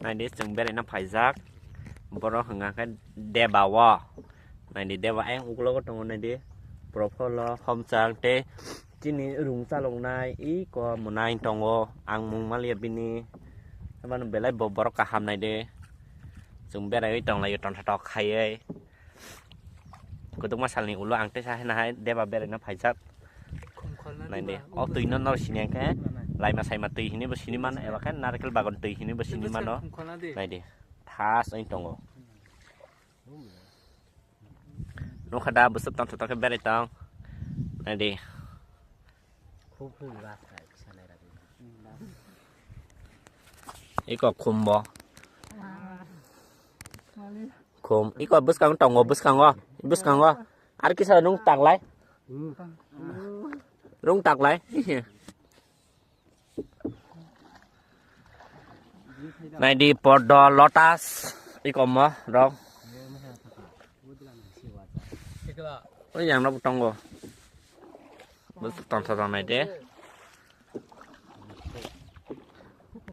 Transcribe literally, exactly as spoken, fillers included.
Naidi, chwng beraina phaijak. Borok hwnka khe Deba o. Naidi, Deba ayang uklogo tongo, naidi. Propholo, Homchang tei chini rung chaloknai iko mwnai tongo. Ang mung maliya bini. Haibano belai bo borok kaham, naidi. Chwng beraiwi tonglaio, tongthotok khaiwi. Kwdwkma salni ulo ang teisa hai nahai Deba beraina phaijak. Naidi, o twi no nor sini khe laima saima twi hinwi bo sini mano, eba khe narikal bagan twi hinwi bo sini mano. Naidi, thas oi tongo. Nukha da, bwswk tongthotok khe berai tong. Naidi. Iko khum bo. Khum. Iko bwskango tongo, bwskango. Bwskango. Ar kisa rung taklai. Rung taklai. Naidi, poddo, lotus. Iko mo rok. Oi, yang no tongo. Bwswk tongthotok naidi.